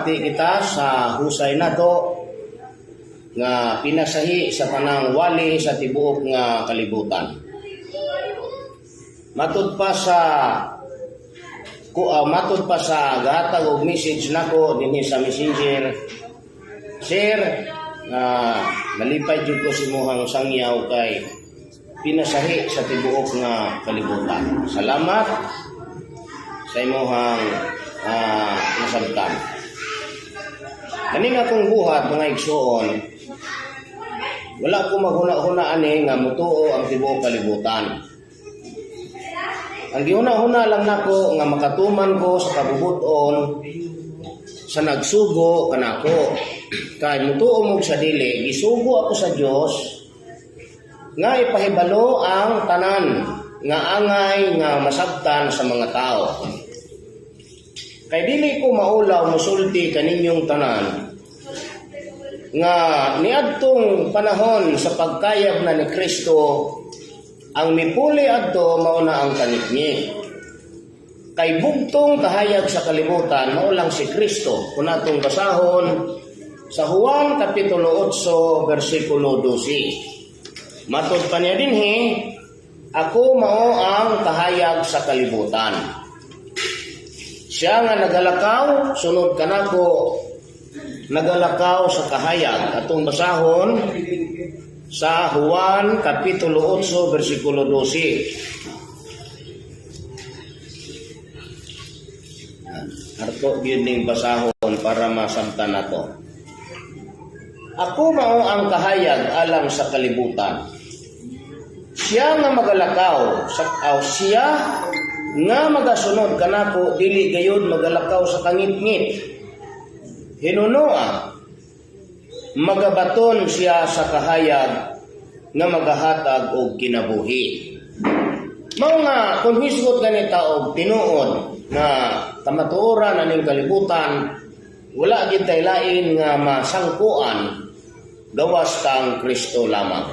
Nagabati kita sa husay nato nga pinasahi sa tanang wali sa tibuok nga kalibutan. Matud pa sa gahatag og message nako dinhi sa Messenger, "Sir, nalipay jud ko sa imuhang sangyaw kay pinasahi sa tibuok nga kalibutan." Salamat sa imuhang nasabtan. Kaning akong buhat, mga igsuon, wala ko maghuna-huna ani nga mutuo ang tibuok kalibutan. Ang gihuna-huna lang nako nga makatuman ko sa kabubuton sa nagsugo kanako. Kay mutuo mo sa dili, gisugo ako sa Dios nga ipahibalo ang tanan nga angay nga masabtan sa mga tao. Kay dili ko maulaw musulti kaninyong tanan nga niadtong panahon sa pagkayab na ni Kristo, ang mipuli adto mao na ang kangitngit. Kay bugtong kahayag sa kalibutan mao lang si Kristo. Kung atong basahon sa Juan Kapitulo 8 bersikulo 12. Matod pa niya dinhi, "Ako mao ang kahayag sa kalibutan. Siya nga nagalakaw sunod kanako nagalakaw sa kahayag." Atong basahon sa Juan Kapitulo 8 bersikulo 12. Arto gyud ning basahon para masabtan nato. "Ako mao ang kahayag alang sa kalibutan. Siya nga magalakaw sa aw siya nga magasunod kanako dili gayud magalakaw sa kangitngit. Hinunoa magabaton siya sa kahayag nga magahatag og kinabuhi." Mao nga kung hisgot ganita og tinuod nga kamatuoran aning kalibutan, wala gid tay lain nga masangkuan gawas kang Kristo lamang.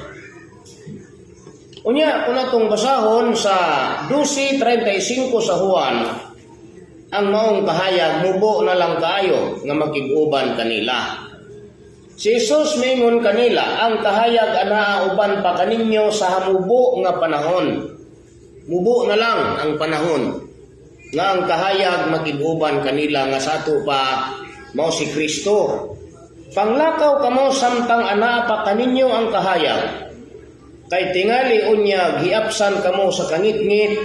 Unya, kung atong basahon sa 12:35 sa Juan, ang maong kahayag mubo na lang kaayo nga makig-uban kanila. Si Jesus mingon kanila, "Ang kahayag anaa uban pa kaninyo sa hamubo nga panahon." Mubo na lang ang panahon nga ang kahayag makig-uban kanila nga sa ato pa mao si Kristo. "Panglakaw kamo samtang anaa pa kaninyo ang kahayag. Kay tingali unyag hiapsan kamo sa kangitngit,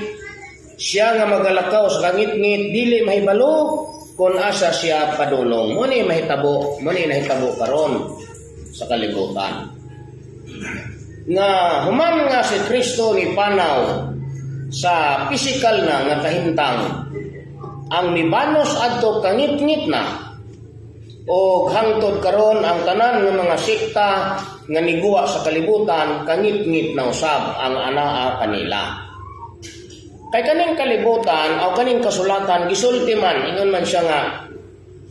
siya nga magalakaw sa kangitngit dili mahibalo kung asa siya padulong." Mo ni mahitabo, mo ni nahitabo karon sa kalibutan. Nga human nga si Kristo ni panaw sa physical na nga kahimtang, ang mibanos adto kangitngit na, o hangtod karon ang tanan nga mga sekta nga niguwa sa kalibutan kangitngit na usab ang anaa kanila. Kay kaning kalibutan o kaning kasulatan gisulti man, ingon man siya nga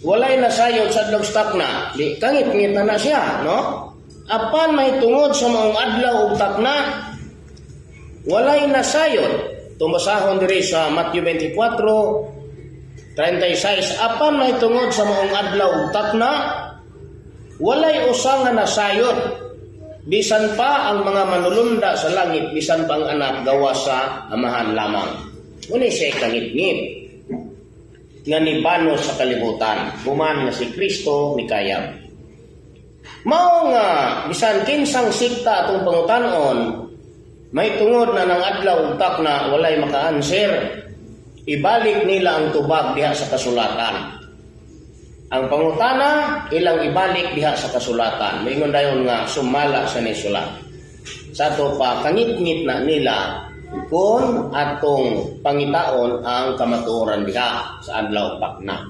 walay nasayod sa adlaw takna, di kangitngit na na siya, no? Apan mahitungod sa maong adlaw ug takna, walay nasayod. Tumasahon diri sa Matthew 24:36, apan mahitungod sa maong adlaw ug takna, walay usa nga nasayod, bisan pa ang mga manulunda sa langit, bisan pa ang Anak, gawas sa Amahan lamang. Muna siya kangitngit nga nibanos sa kalibutan, human nga si Kristo mikayab. Mao nga bisan kinsang sikta atong pangutanon, may tungod na ng adlaw ug takna walay maka-answer. Ibalik nila ang tubag diha sa kasulatan. Ang pangutana ilang ibalik diha sa kasulatan. Moingon dayon nga sumala sa nisulat. Sa ato pa kangitngit na nila kung atong pangitaon ang kamatuoran diha sa adlaw takna.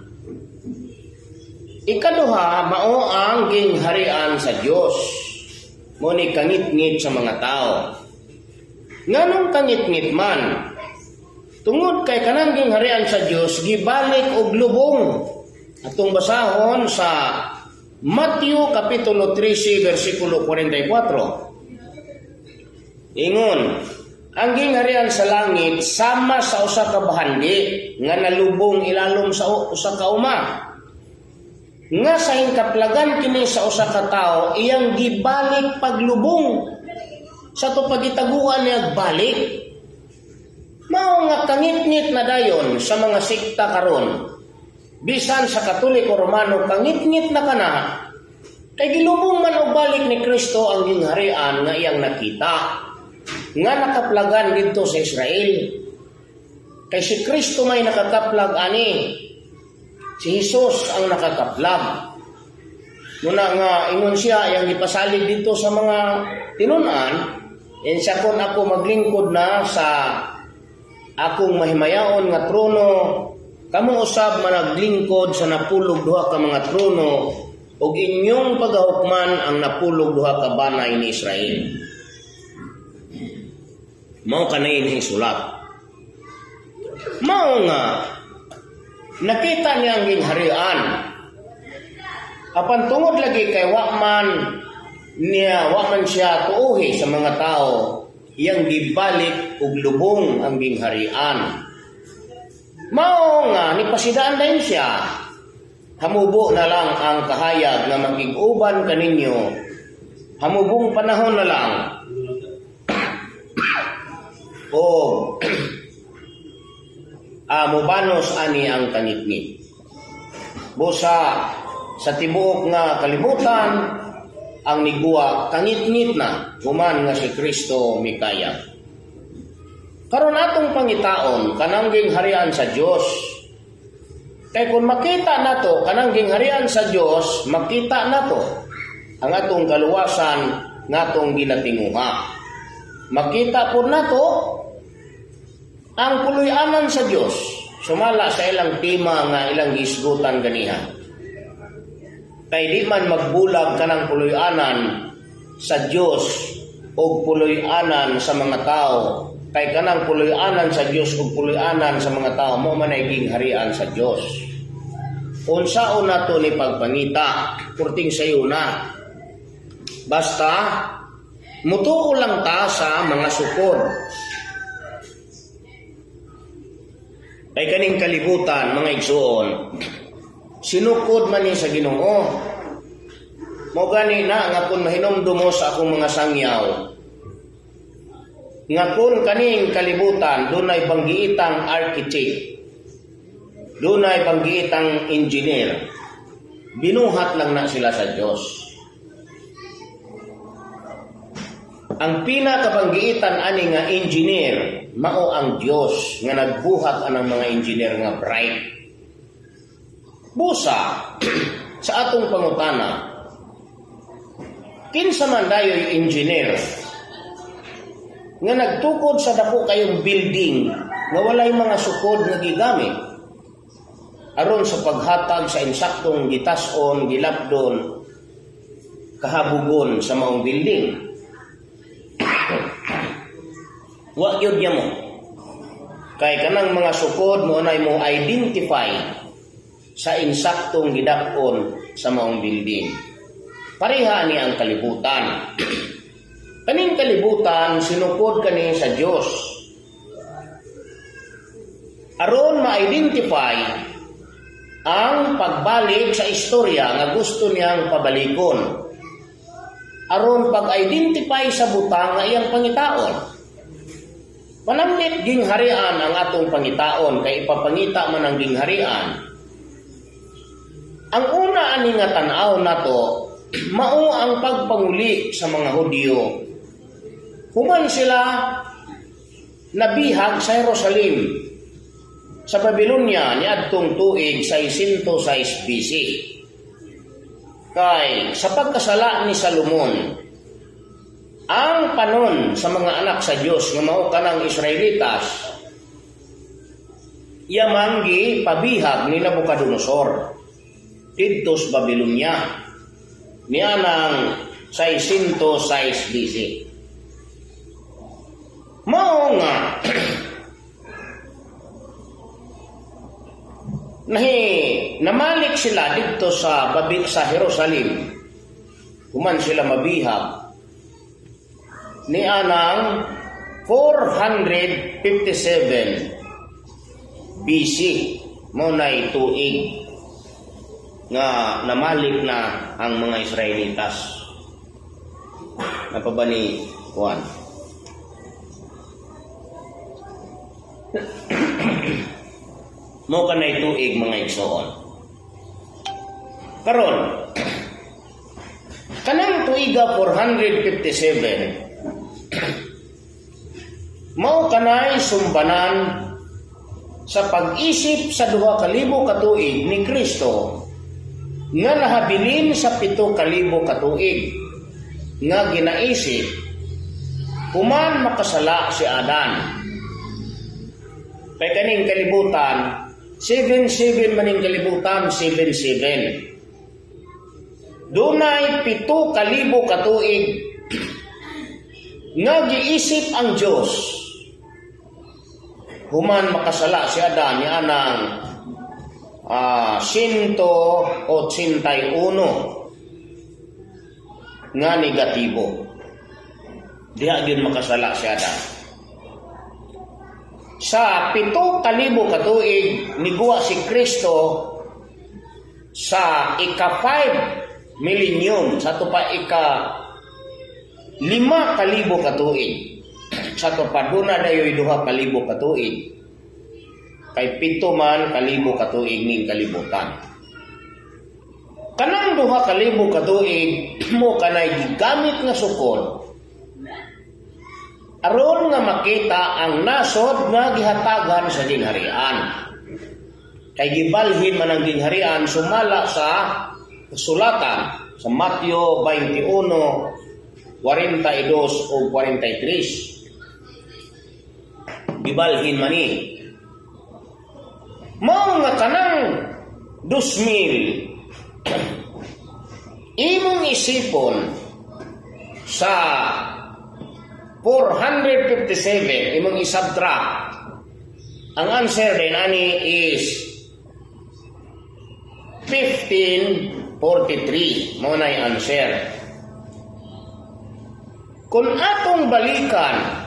Ikaduha, mao ang gingharian sa Dios. Mo ni kangitngit sa mga tao. Nganong kangitngit man? Tungod kay kanang gingharian sa Dios gibalik og lubong. Atong basahon sa Matthew Kapitulo 13 versikulo 44. Ingon, "Ang gingharian sa langit sama sa usa ka bahandi nga nalubong ilalom sa usa ka uma. Nga sa hingkaplagan kini sa usa ka tawo, iyang gibalik paglubong sa to pagitaguan niya balik. Mao nga kangitngit na dayon sa mga sekta karon. Bisan sa Katoliko Romano, kangitngit na kana. Kay gilubong man og balik ni Kristo ang gingharian nga iyang nakita nga nakaplagan didto sa Israel. Kay si Kristo may nakakaplag ani. Si Jesus ang nakakaplag. Muna nga ingon siya, iyang gipasalig dito sa mga tinunan, siya kon ako maglingkod na sa akong mahimayaon nga trono, kamo usab managlingkod sa 12 ka mga trono ug inyong pagahukman ang 12 ka banay ni Israel. Mao kanay ining sulat. Mao nga nakita niya ang gingharian. Apan tungod lagi kay wa man niya, wa man siya tuuhi sa mga tao, iyang gibalik og lubong ang gingharian. Mao nga nipasidaan dayon siya. Hamubo na lang ang kahayag nga makig-uban kaninyo. Hamubong panahon na lang. O mubanos ani ang kangitngit. Busa sa tibuok nga kalibutan ang niguwa kangitngit na human nga si Kristo mikayag. Karon atong pangitaon kanang gingharian sa Dios. Kay kung makita nato kanang gingharian sa Dios, makita nato ang atong kaluwasan nga atong ginatinguha. Makita po nato ang puloy-anan sa Dios sumala sa ilang tema nga ilang gisgutan ganiha. Kay di man magbulag kanang puloy-anan sa Dios o puloy-anan sa mga tao, kay kanang puloy-anan sa Dios ug puloy-anan sa mga tao mo man ay gingharian sa Dios. Unsaon nato ni pagpangita, kurting sayo na. Basta mutuo lang ta sa mga sukod. Kay kaning kalibutan, mga igsuon, sinukod man ni sa Ginoo. Mo gani na nga kung mahinumdum mo sa akong mga sangyaw, nga kung kaning kalibutan dunay banggiitang architect, dunay banggiitang engineer, binuhat lang na sila sa Dios. Ang pinakabanggiitan ani nga engineer mao ang Dios nga nagbuhat anang mga engineer nga bright. Busa sa atong pangutana, kinsa man dayoy engineer nga nagtukod sa dako kayong building nga walay mga sukod nga gigamit aron sa paghatag sa insaktong gitas-on, gilapdon, kahabugon sa maong building? Wa gyud niya mo. Kay kanang mga sukod mo nay mo identify sa insaktong gidapon sa maong building. Pareha ni ang kalibutan. Kaning kalibutan sinukod kani sa Dios. Aron ma-identify ang pagbalik sa istorya nga gusto niyang pabalikon. Aron pag-identify sa butang nga iyang pangitaon. Panamlit gingharian ang atong pangitaon kay ipapangita man ang gingharian. Ang una ani nga tan-aw nato mao ang pagpanguli sa mga Hudyo. Human sila nabihag sa Jerusalem sa Babylonia niadtong tuig 606 BC. Kay sa pagkasala ni Salomon, ang panon sa mga anak sa Dios nga mao kanang Israelitas, yamang gi pabihag ni Nabucodonosor didto sa Babylonia nianang 606 BC. Mao nga nahi namalik sila didto sa Babi sa Jerusalem human sila mabihag ni anang 457 BC, mo nay tuig. Nga namalik na ang mga Israelitas. Napa ba ni Juan? Mo kanay tuig, mga igsoon. Karon, kanang tuiga 457 mao kanay sumbanan sa pag-isip sa 2,000 ka tuig ni Kristo nga nahabilin sa 7,000 ka tuig nga ginaisip human makasala si Adan. Kay kaning kalibutan, 7-7 maning kalibutan, 7-7. Dunay 7,000 ka tuig nga giisip ang Dios human makasala si Adan ni anang 181 nga negatibo. Diha gyud makasala si Adan. Sa 7,000 ka tuig niguwa si Kristo sa ika-5 millennium, sa ato pa ika-5,000 ka tuig. Sa ato pa duna dayoy 2,000 ka tuig. Kay 7 man kalibo ka tuig ning kalibutan. Kanang 2,000 ka tuig mo kanay gigamit nga sukod aron nga makita ang nasod nga gihatagan sa gingharian. Kay gibalhin man ang gingharian sumala sa kasulatan sa Mateo 21, 42 o 43. Gibalhin man ni. Mao nga kanang 2,000 imong isipon sa 457, imong isubtract, ang answer din ani is 1543. Mao na answer. Kung atong balikan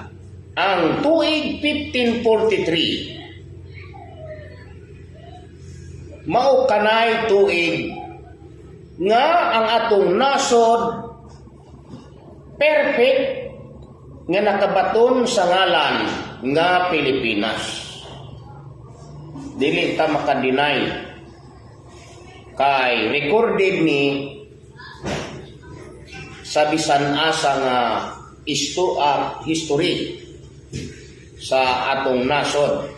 ang tuig 1543, mao kanay tuig nga ang atong nasod perfect nga nakabaton sa ngalan nga Pilipinas. Dili ta makadeny kay recorded ni sa bisan asa nga history sa atong nasod.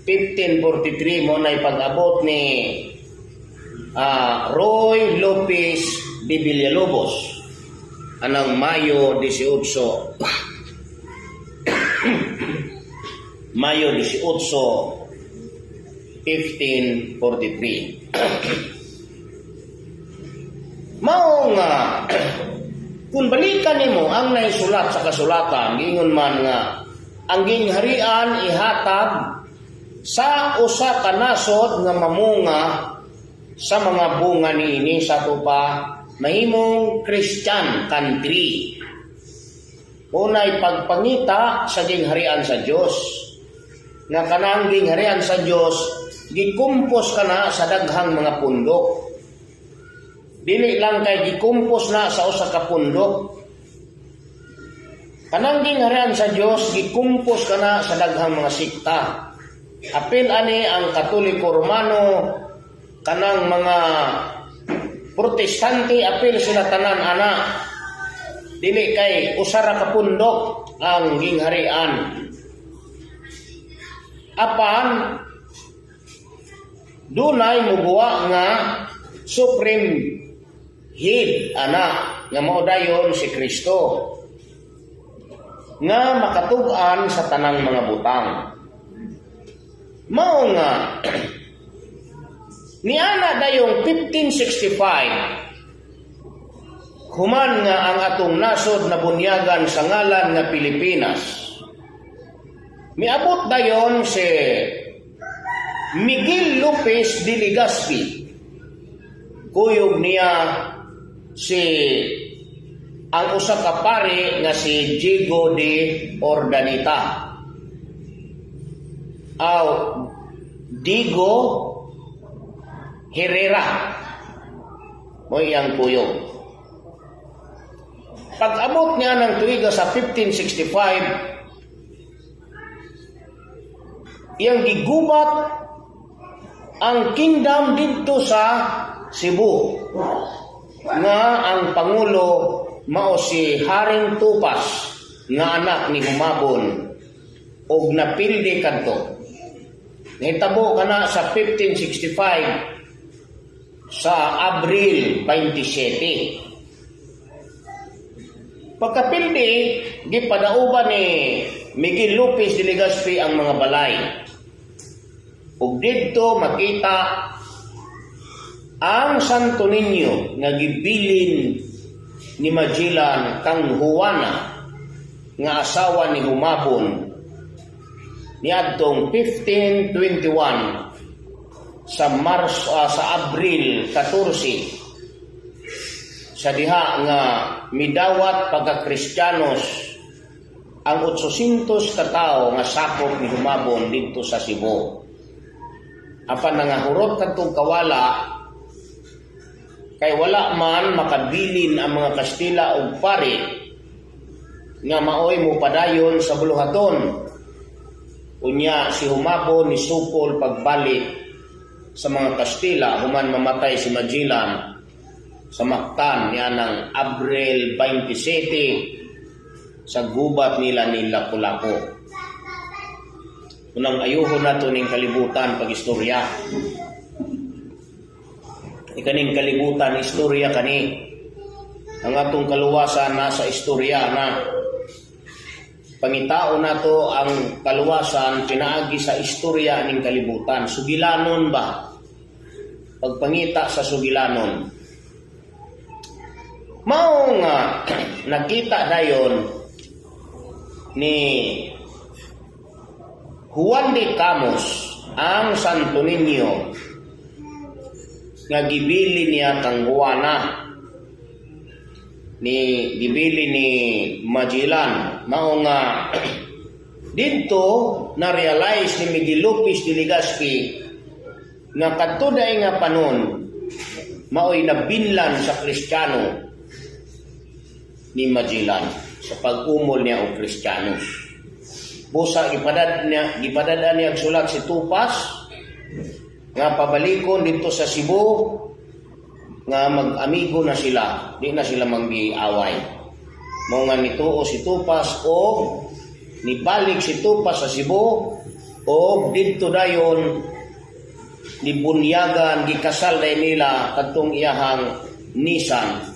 1543 mo na pag-abot ni Ruy Lopez de Villalobos anang Mayo 18, Mayo 18, 1543. Mao nga kung balikan nimo ang naisulat sa kasulatan, giingon man nga ang gingharian ihatag sa usa ka nasod nga mamunga sa mga bunga niini sa tupa mahimong Christian country. Unay pagpangita sa gingharian sa Dios. Nga kanang gingharian sa Dios gikumpos kana sa daghang mga pundok. Dili lang kay gikumpos na sa usa ka pundok. Kanang gingharian sa Dios gikumpos kana sa daghang mga sekta. Apil ani ang Katoliko Romano, kanang mga Protestante, apil sila tanan ana. Dili kay usa ra ka pundok ang gingharian. Apan dunay muguwa nga supreme head ana nga mao dayon si Kristo nga makatug-an sa tanang mga butang. Mao nga niana dayong 1565, human nga ang atong nasod na bunyagan sa ngalan nga Pilipinas, miabot dayon si Miguel Lopez de Legazpi. Kuyog niya si ang usa ka pari nga si Diego de Urdaneta. Aw, Diego Herrera. Mao iyang kuyog. Pag-abot niya ng tuiga sa 1565, iyang gigubat ang kingdom didto sa Cebu nga ang pangulo mao si Haring Tupas nga anak ni Humabon og napildi kadto. Nahitabo kana sa 1565 sa Abril 27. Pagkapildi, gipadauban ni Miguel Lopez de Legazpi ang mga balay. Ug didto makita ang Santo Niño nga gibilin ni Magellan kang Juana nga asawa ni Humabon niadtong 1521 sa Marso, sa Abril 14, sa diha nga midawat pagka-Kristiyanos ang 800 ka tawo nga sakop ni Humabon didto sa Cebu. Apan nangahurot kadtong kawala kay wala man makabilin ang mga Kastila og pari nga maoy mopadayon sa buluhaton. Unya si Humabon ni supol pagbalik sa mga Kastila human mamatay si Magellan sa Mactan nianang Abril 27 sa gubat nila ni Lapu-Lapu. Unang ayuhon nato ning kalibutan pag istorya. Ikaning kalibutan, istorya kani. Ang atong kaluwasan nasa istorya na. Pangitao nato ang kaluwasan pinaagi sa istorya ning kalibutan. Sugilanon ba? Pagpangita sa sugilanon. Mao nga nakita dayon ni Juan de Camus ang Santo Niño nga gibili niya kang Juana ni gibili ni Magellan. Mao nga didto na realize ni Miguel Lopez de Legazpi nga kadto day nga panon maoy nabinlan sa Kristiyano ni Magellan sa pag-umol niya og Kristiyanos. Busa gipadad niya og sulat si Tupas nga pabalikon dito sa Cebu nga mag-amigo na sila, di na sila manggiaway. Mao nga nituo si Tupas o nibalik si Tupas sa Cebu o didto dayon nibunyagan, gikasal day nila kadtong iyahang nisan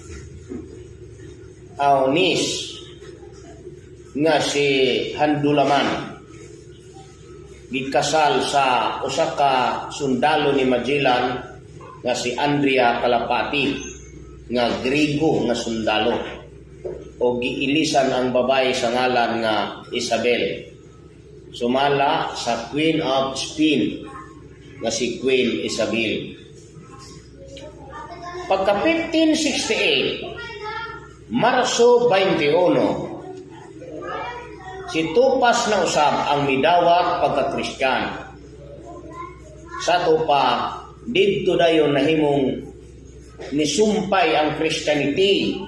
aw nis nga si Handulaman, gikasal sa usa ka sundalo ni Magellan nga si Andrea Kalapati nga Griego nga sundalo o giilisan ang babae sa ngalan nga Isabel, sumala sa Queen of Spain nga si Queen Isabel. Pagka 1568, Marso 21, si Tupas na usab ang midawat pagka-Kristiyan. Sa tupa, didto dayon nahimong nisumpay ang Christianity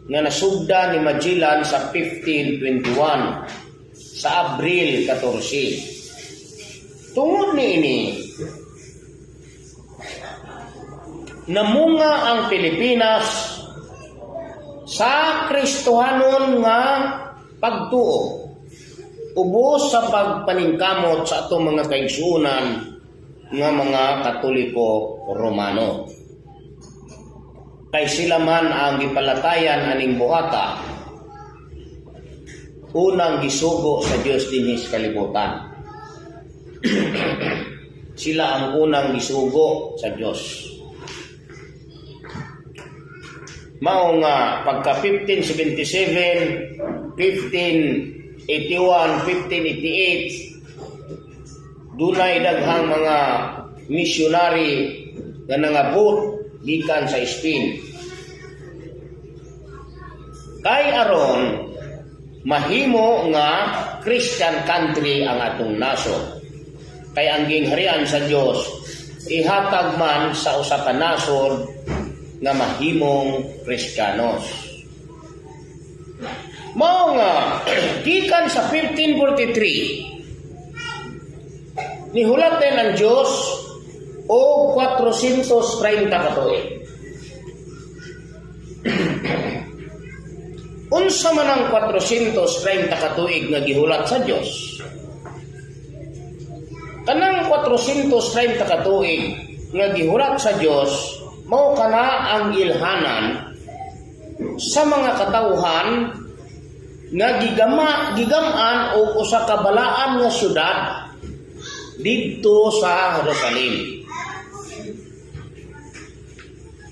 nga nasugda ni Magellan sa 1521 sa Abril 14. Tungod niini, namunga ang Pilipinas sa Kristohanon nga pagtuo ubos sa pagpaningkamot sa atong mga kaigsuonan nga mga Katoliko Romano. Kay sila man ang gipalatayan aning buhata, unang gisugo sa Dios dinhi sa kalibutan. Sila ang unang gisugo sa Dios. Mao nga pagka 1577, 1581, 1588, dunay daghang mga missionary nga nangabot gikan sa Spain. Kay aron mahimo nga Christian country ang atong nasod. Kay ang gingharian sa Dios ihatag man sa usa ka nasod. nga mahimong Kristiyanos. Mao nga gikan sa 1543 nihulaten ang Dios og 430 ka tuig. Unsa man ang 430 ka tuig nga gihulat sa Dios? Kanang 430 ka tuig nga gihulat sa Dios, mao kana ang ilhanan sa mga katawhan nga gigam-an og usa ka balaan nga syudad didto sa Jerusalem.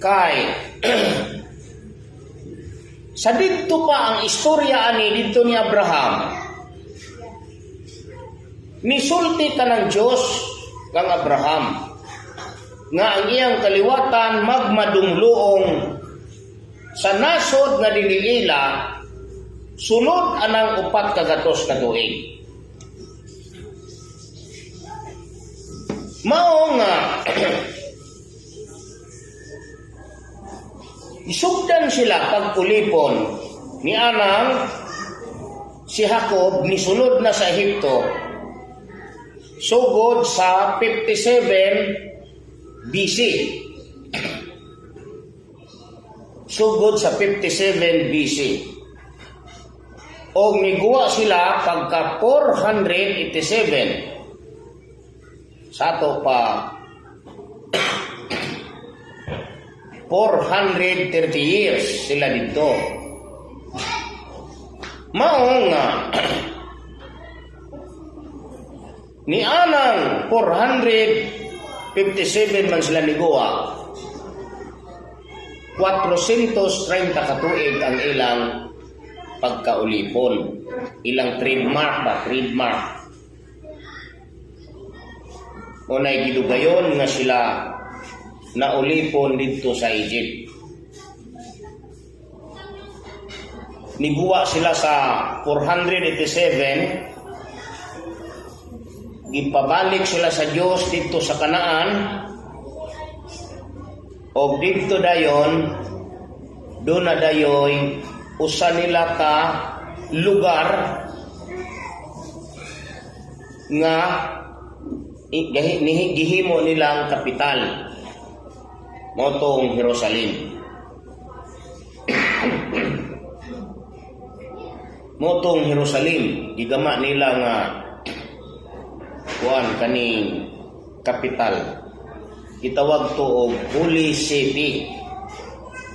Kay sa didto pa ang istorya ani didto ni Abraham. Nisulti kanang Dios kang Abraham nga ang iyang kaliwatan magmadumluong sa nasod nga dili ila sulod anang 400 ka tuig. Mao nga isugdan sila pag-ulipon ni anang si Jacob nisulod na sa Ehipto sugod sa 57 BC. Sugod sa 57 BC. Og niguwa sila pagka 487. Sa ato pa 430 years sila dito. Mao nga ni anang 457 man sila niguwa, 430 ka tuig ang ilang pagkaulipon. Ilang trademark ba? Trademark. Unay gidugayon nga sila naulipon didto sa Egypt. Niguwa sila sa 487, gipabalik sila sa Dios didto sa Kanaan, og didto dayon do na dayoy usa nila ka lugar nga gihimo nilang kapital, mao tong Jerusalem. Mao tong Jerusalem gigama nila nga kuan kaning kapital. Gitawag to og Holy City.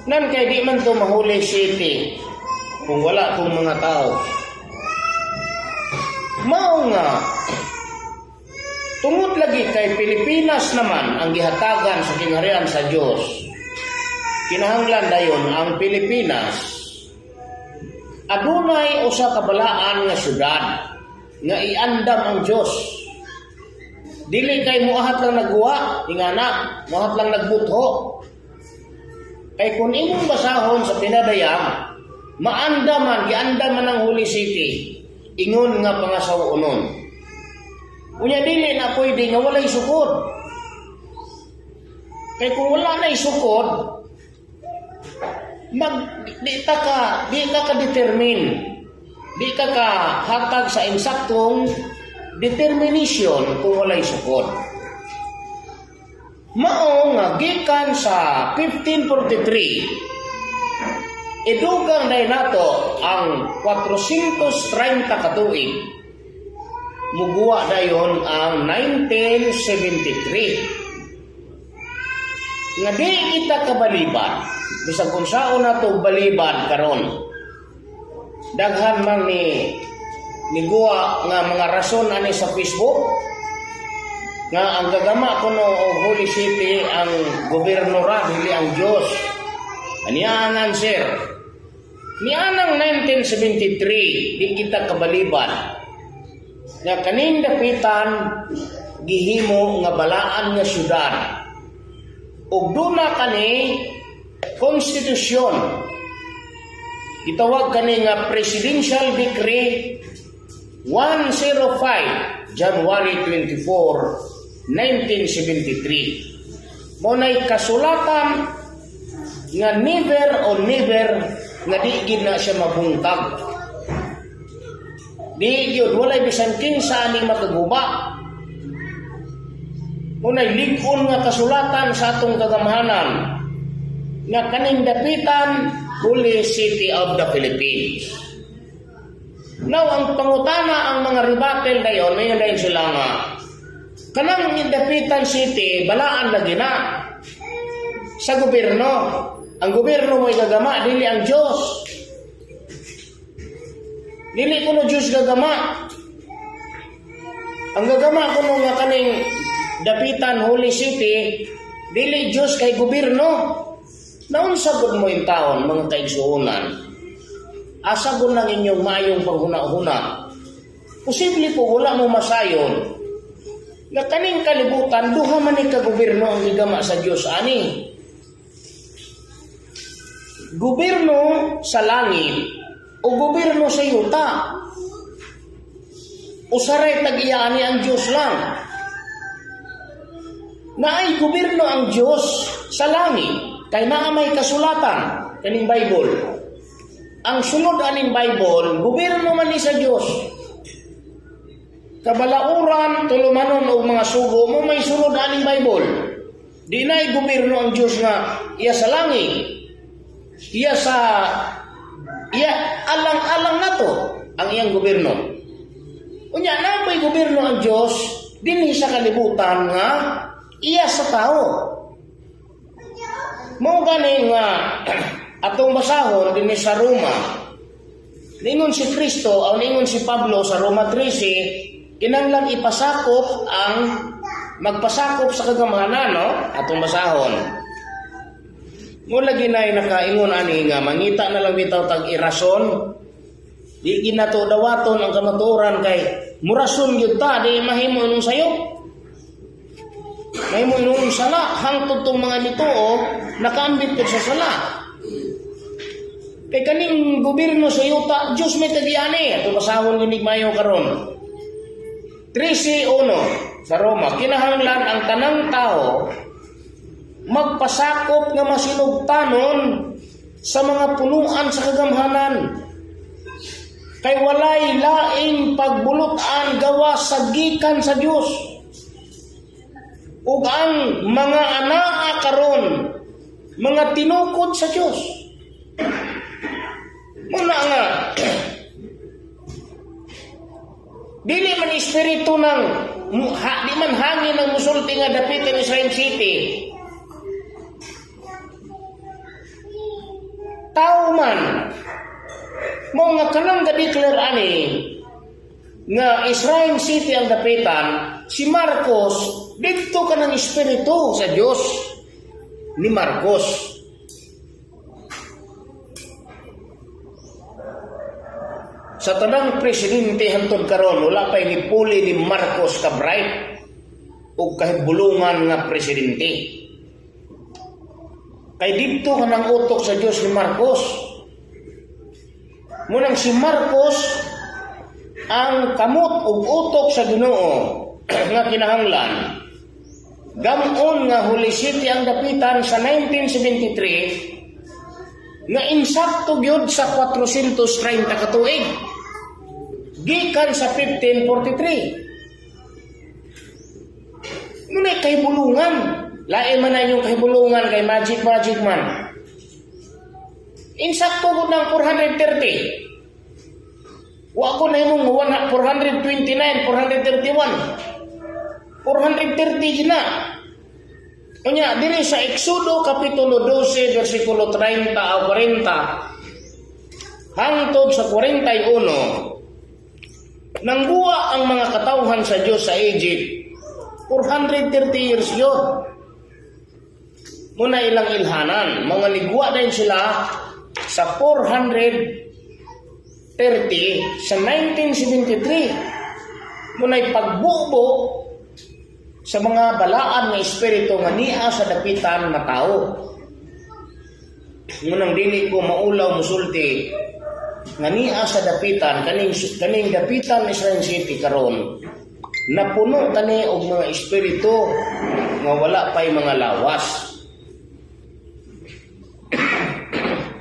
Nan kay di man to ma-Holy City kung wala tong mga tao. Mao nga tungod lagi kay Pilipinas naman ang gihatagan sa kingharian sa Dios. Kinahanglan dayon ang Pilipinas adunay usa ka balaan nga syudad nga iandam ang Dios. Dili kay muahat lang nagguwa, ingana, muahat lang nagbutho. Kay kung imong basahon sa pinadayag, maandaman, giandaman ang Holy City, ingon nga pangasaw-onon. Unya dili na pwede nga walay sukod. Kay kung wala na sukod, di ta ka determine. Di ka ka hatag sa insaktong determination kung walay sukod. Mao nga gikan sa 1543, idugang day nato ang 430 ka tuig, muguwa dayon ang 1973 nga di kita kabalibad bisag unsaon nato balibad karon. Daghan man ni niguwa nga mga rason ani sa Facebook nga ang gagama kuno og Holy City ang gobyerno ra, dili ang Dios. Aniya ang answer nianang 1973. Di kita kabalibad nga kaning dapitan gihimo nga balaan nga syudad ug duna kani konstitusyon. Gitawag kani nga Presidential Decree 105, January 24, 1973. Mao nay kasulatan Nga never o never nga di gid na siya mabungkag. Di gyud, walay bisan kinsa aning makaguba. Unay lig-on nga kasulatan sa atong kagamhanan nga kaning Dapitan, Holy City of the Philippines. Now, ang pangutana, ang mga rebuttal dayon, may dayon sila nga, kanang Dapitan City, balaan lagi na sa gobyerno. Ang gobyerno mo'y gagama, dili ang Diyos. Dili kuno Diyos gagama. Ang gagama kuno nga kaning Dapitan Holy City, dili Diyos kay gobyerno. Naunsa gud mo yung taon, mga kaigsuonan? Asa gud lang inyong maayong panghuna-huna? Posible po wala mo masayon nga kaning kalibutan duha man ni ka gobyerno ang gigama sa Dios ani. Gobyerno sa langit o gobyerno sa yuta. Usaray tag-iya ani, ang Dios lang. Naay gobyerno ang Dios sa langit kay naa may kasulatan kaning Bible. Ang sunod aning Bible, gobyerno man ni sa Dios. Kabalauran, tulumanon og mga sugo mo may sunod aning Bible. Di na'y gobyerno ang Dios nga iya sa langit. Iya sa iya alang-alang nato ang iyang gobyerno. Unya na may gobyerno ang Dios dinhi sa kalibutan nga iya sa tao. Mao gani nga atong basahon dinhi sa Roma. Ningon si Kristo o ningon si Pablo sa Roma 13, kinahanglan ipasakop ang magpasakop sa kagamhanan, no? Atong basahon. Mo lagi na nakaingon ani nga mangita na lang bitaw tag irason. Di ginato dawaton ang kamatuoran kay murason gyud ta, di mahimo inong sayo. Mahimo inong sala hangtod tong mga nituo nakaambit pud sa sala. Kay kaning gobyerno sa yuta, Diyos may tagiyani. Ato basahon ginig mayo karon. 13.1 sa Roma, kinahanglan ang tanang tao magpasakop nga masinugtanon sa mga punuan sa kagamhanan. Kay walay laing pagbulutan gawas sa gikan sa Dios. Ug ang mga anaa karon mga tinukod sa Dios. Muna nga dili man espiritu ng ha, di man hangin ang musulti nga Dapitan Israel City. Tao man mo nga kanang ga-declare ani nga Israel City ang dapitan, si Marcos didto ka ng espiritu sa Dios ni Marcos. Sa tanang presidente hantod karon wala pa'y nipuli ni Marcos ka bright o kahibulungan nga presidente. Kay didto ka ng utok sa Dios ni Marcos. Munang si Marcos ang kamot ug utok sa Ginoo nga kinahanglan gamon nga Holy City ang dapitan sa 1973 nga insakto gyud sa 430 ka tuig gikan sa 1543. Muna kahibulungan, lain man na inyong kahibulungan kay magic magic man. Insakto gud ng 430. Wa ko na imong 429, 431, 430 gina. Unya, diri sa Exodo Kapitulo 12, versikulo 30 a 40, hangtod sa 41, nangguwa ang mga katawhan sa Diyos sa Egypt, 430 years yun. Muna ilang ilhanan, mga nigwa din sila sa 430 sa 1973. Muna'y pagbubo sa mga balaan nga espiritu nga niya sa dapitan nga tao. Ngunang dili ko maulaw musulti nga niya sa dapitan kaning kaning Dapitan Israel City karon napuno tani og mga espiritu nga wala pay mga lawas.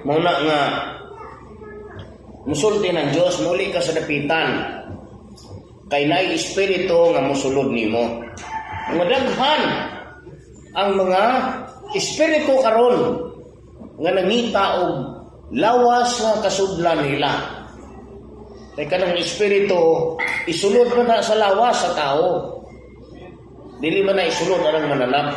Mao na nga musulti ng Diyos, muli ka sa dapitan. Kay naay espiritu nga musulod nimo. Nga daghan ang mga espiritu karon nga nangita og lawas nga kasudlan nila. Kay kanang espiritu isulod man na sa lawas sa tao. Dili man na isulod anang mananap.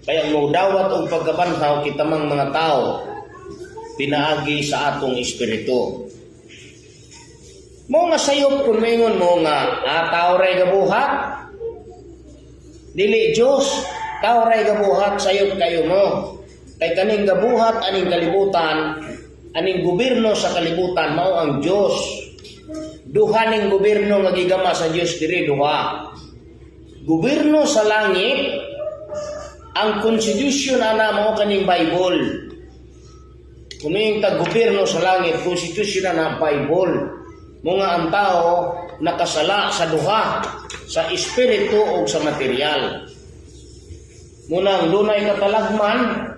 Kaya ang dawat og pagkabanhaw kita mang mga tao pinaagi sa atong espiritu. Mo nga sayop kung maingon mo nga tao ray gabuhat. Dili Diyos, tao ray gabuhat, sayop kayo mo. Kay kaning gabuhat aning kalibutan, aning gobyerno sa kalibutan mao ang Diyos. Duha ning gobyerno nga gigama sa Diyos diri, duha. Gobyerno sa langit, ang konstitusyon ana mao kaning Bible. Kuming tag gobyerno sa langit, konstitusyon ana Bible. Mo nga ang tao nakasala sa duha, sa espiritu o sa material. Munang dunay katalagman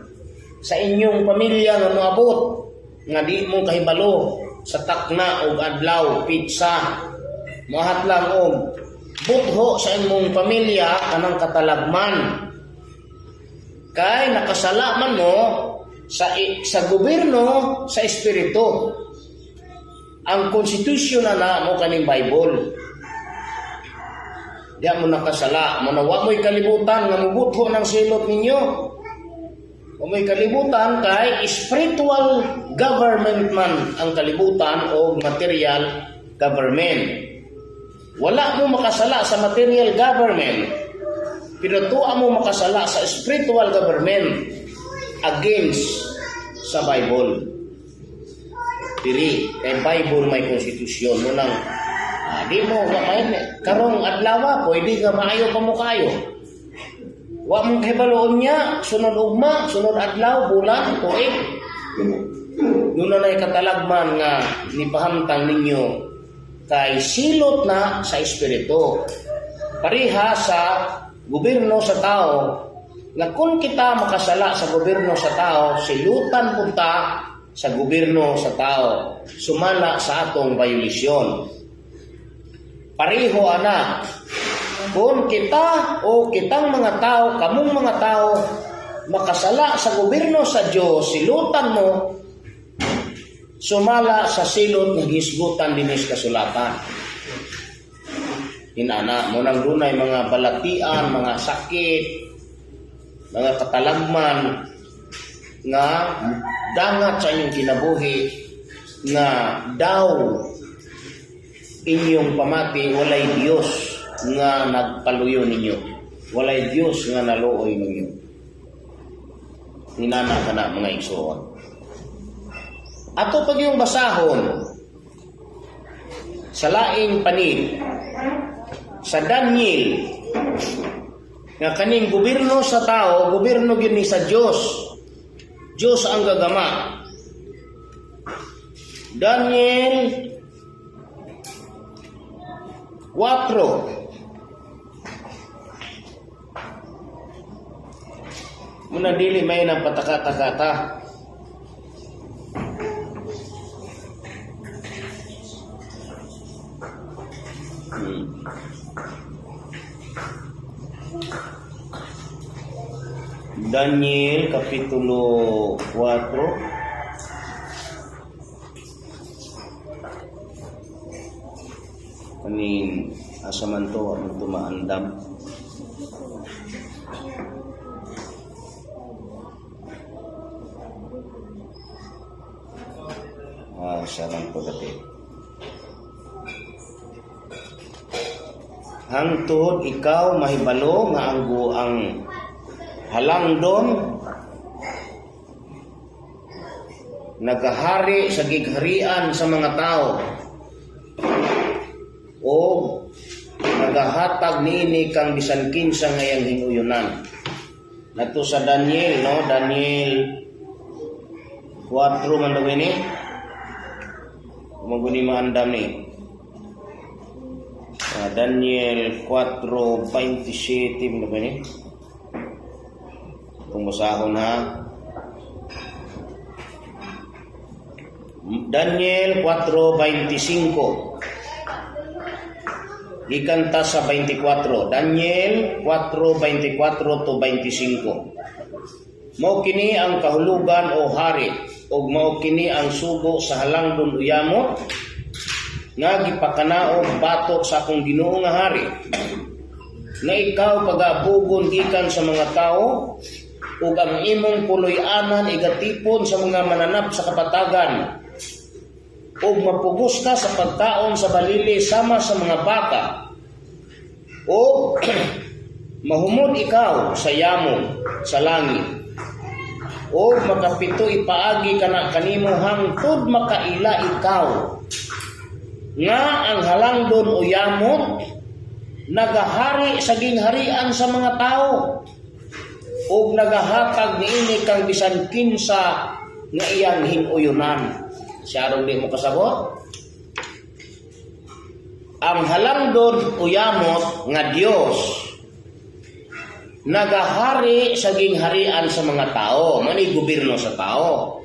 sa inyong pamilya nga moabot nga di mo kahibalo sa takna og adlaw, petsa, mohat lang og butho sa imong pamilya kanang katalagman kay nakasala man mo sa gobyerno sa espiritu. Ang konstitusyon na na mo kaning Bible. Di mo nakasala mo na wa mo'y kalibutan nga mubutho ng silot ninyo. Wa mo'y kalibutan kay spiritual government man ang kalibutan o material government. Wala mo makasala sa material government, pero tuwa mo makasala sa spiritual government against sa Bible. Diri kay Bible may konstitusyon mo nang di mo wa may karong adlaw pwede ka maayo pa mo kayo. Wa mong kahibaloon niya, sunod ugma, sunod adlaw, bulan, tuig. Doon na katalagman nga nipahamtang ninyo kay silot na sa espiritu. Pareha sa gobyerno sa tao, nga kung kita makasala sa gobyerno sa tao, silutan punta sa gobyerno sa tao, sumala sa atong violasyon. Pareho ana, kung kita o kitang mga tao, kamong mga tao, makasala sa gobyerno sa Diyos, silutan mo, sumala sa silot nga gisgutan dinis kasulatan. Inana, mo nang dunay mga balatian, mga sakit, mga katalagman nga dangat sa inyong kinabuhi nga daw inyong pamati walay Dios nga nagpaluyo ninyo. Walay Dios nga naluoy ninyo. Inana ka na, mga igsoon. Ato pag yung basahon sa laing panid sa Daniel nga kaning gobyerno sa tao, gobyerno gyud ni sa Dios. Dios ang gagama. Daniel 4. Muna dili may nang pataka-takata. Daniel Kapitulo 4. Kanin asa man to, wa man to maandam. Asa man to dati. Hangtod ikaw mahibalo nga ang halangdon nagahari sa gigharian sa mga tao o nagahatag niini kang bisan kinsa nga iyang hinuyunan. Nato sa Daniel, no? Daniel 4 man daw ini. Umaguni maandam ni. Daniel 4:27 man daw ini. Kung basahon ha. Daniel 4:25. Gikan ta sa 24. Daniel 4:24 to 25. Mao kini ang kahulugan, o hari, ug mao kini ang sugo sa halangdon uyamot nga gipakanaog batok sa akong Ginoo nga hari, nga ikaw pag-abugon gikan sa mga tao ug ang imong puloy-anan igatipon sa mga mananap sa kapatagan ug mapugos ka sa pagkaon sa balili sama sa mga baka o mahumod ikaw sa yamong sa langit o makapito ipaagi kana kanimo hangtod makaila ikaw nga ang halangdon o yamot nagahari sa gingharian sa mga tao ug nagahatag niini kang bisan kinsa nga iyang hinuyunan. Siyarong di mo kasabot? Ang halangdon uyamot nga Dios nagahari sa gingharian sa mga tao, mani gobyerno sa tao.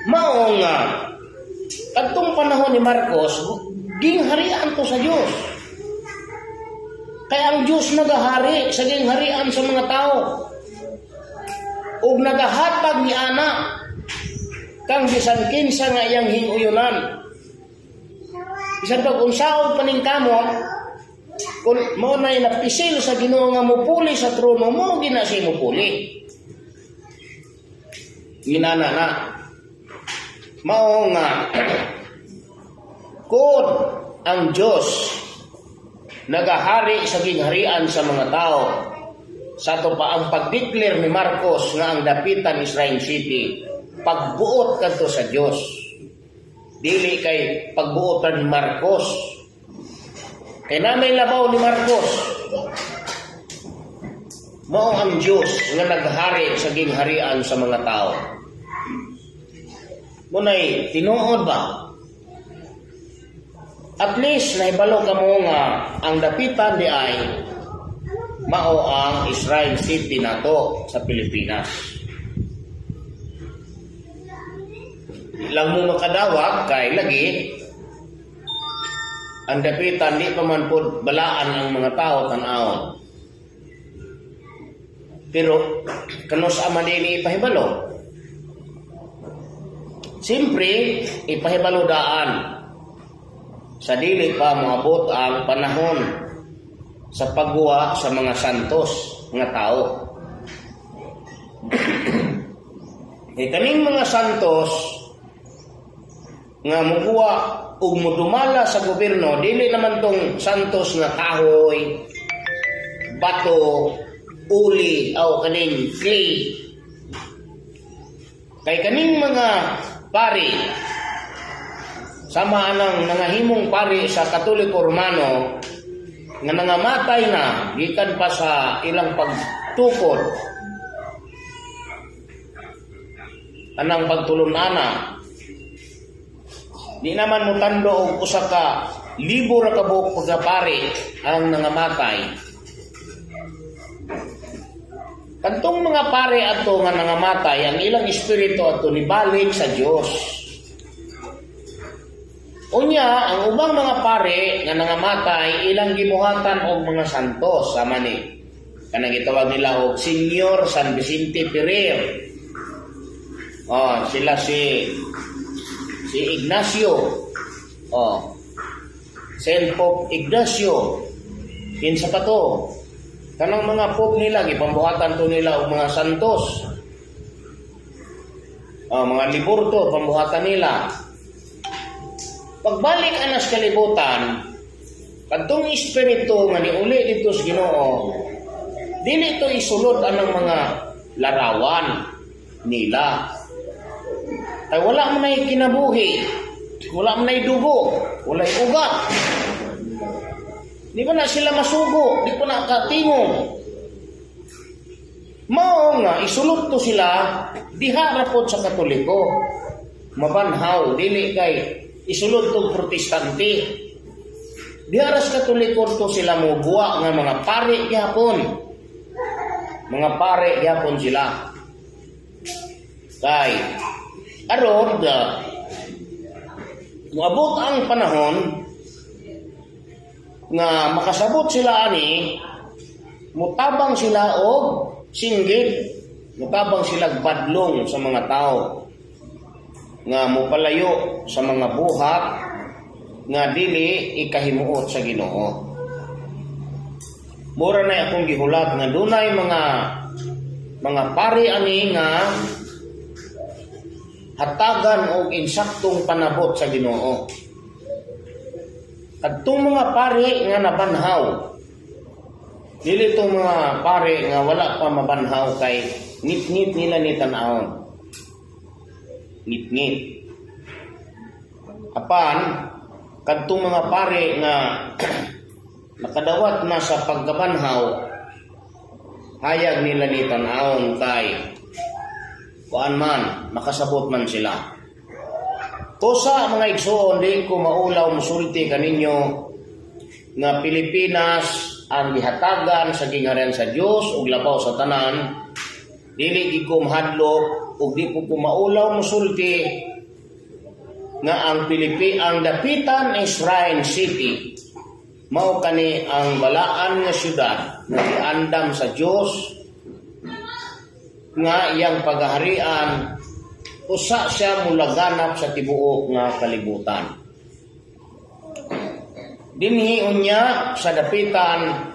Mao nga kadtong panahon ni Marcos, gingharian to sa Dios. Kaya ang Diyos nagahari sa gingharian sa mga tao. Ug nagahatag ni ana kang bisan kinsa nga iyang hinguyunan. Bisan pag unsaon paningkamot, kung mao na napisil sa Ginoo nga mupuli sa trono, mao gina siya mupuli. Ginana na. Mao nga kung ang Diyos nagahari sa gingharian sa mga tao, sa ato pa ang pag-declare ni Marcos nga ang Dapitan is Shrine City, pagbuot kadto sa Dios. Dili kay pagbuotan ni Marcos. Kay na may labaw ni Marcos. Mao ang Dios nga naghari sa gingharian sa mga tao. Munay, tinuod ba? At least nahibalo kamo nga ang Dapitan di ay mao ang Shrine City nato sa Pilipinas. Di lang mo makadawat kay lagi ang Dapitan di pa man pod balaan ang mga tao tan-awon. Pero kanus ama din ipahibalo? Siyempre, ipahibalo daan sa dili pa moabot ang panahon sa pagguwa sa mga santos nga tao. E kaning mga santos nga muguwa ug mudumala sa gobyerno, dili naman tong santos nga kahoy, bato, uli, o kaning clay. Kay kaning mga pari, sama anang nangahimong pari sa Katoliko Romano nga nangamatay na gikan pa sa ilang pagtukod anang pagtulun-ana, di naman mo tando og usa ka libo ra ka buok pagkapari ang nangamatay. Kantong mga pare ato nga nangamatay, ang ilang espiritu ato nibalik sa Dios. Unya, ang ubang mga pare nga nangamatay, ilang gibuhatan og mga santos sama ni kanang gitawag nila og Senior San Vicente Ferrer. Oh, sila si si Ignacio. Oh. Saint Pope Ignacio. Kinsa pa to? Kanang mga pope nila gipambuhatan to nila og mga santos. Oh, mga liburto pambuhatan nila. Pagbalik anas kalibutan, kadtong espiritu nga niuli dito sa Ginoo, dili to isulod anang mga larawan nila. Ay wala man nay kinabuhi, wala man nay dugo, walay ugat. Di ba na sila masugo, di pa na katingog. Mao nga isulod to sila diha ra pod sa Katoliko. Mabanhaw dili kay isulod tong Protestante. Diha ra sa Katoliko to sila moguwa nga mga pare gihapon. Mga pare gihapon sila. Kay Aron moabot ang panahon nga makasabot sila ani, mutabang sila og singgit, mutabang sila badlong sa mga tao nga mopalayo sa mga buhat nga dili ikahimuot sa Ginoo. Mura na akong gihulat nga dunay mga pari ani nga hatagan og insaktong panabot sa Ginoo. Kadtong mga pari nga nabanhaw, dili tong mga pari nga wala pa mabanhaw kay ngit-ngit nila ni tan-awon. Ngit-ngit. Apan kadtong mga pari nga nakadawat na sa pagkabanhaw, hayag nila ni tan-awon kay kuan man, makasabot man sila. Tusa, mga igsoon, di ko maulaw musulti kaninyo nga Pilipinas ang gihatagan sa gingharian sa Dios ug labaw sa tanan. Dili gid ko mahadlok ug di ko maulaw musulti nga ang Dapitan Shrine City mao kani ang balaan nga syudad nga giandam sa Dios nga iyang paghaharian usa siya mulaganap sa tibuok nga kalibutan. Dinhi unya sa Dapitan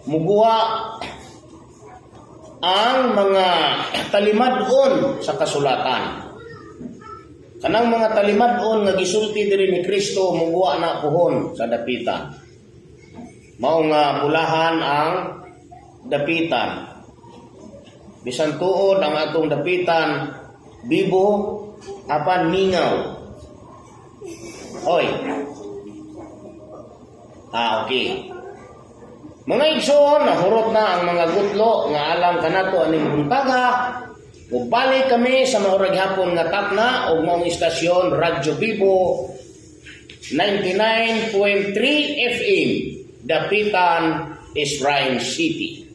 muguwa ang mga talimad-on sa kasulatan. Kanang mga talimad-on nga gisulti diri ni Kristo, muguwa na puhon sa Dapitan. Mao nga bulahan ang Dapitan. Bisan tuod ang atong Dapitan bibo, apan mingaw. Oy. Ah, okay. Mga igsoon, nahurot na ang mga gutlo nga alang kanato aning buntaga. Mubalik kami sa maurag hapon nga takna og maong istasyon, Radyo Bibo 99.3 FM, Dapitan, Shrine City.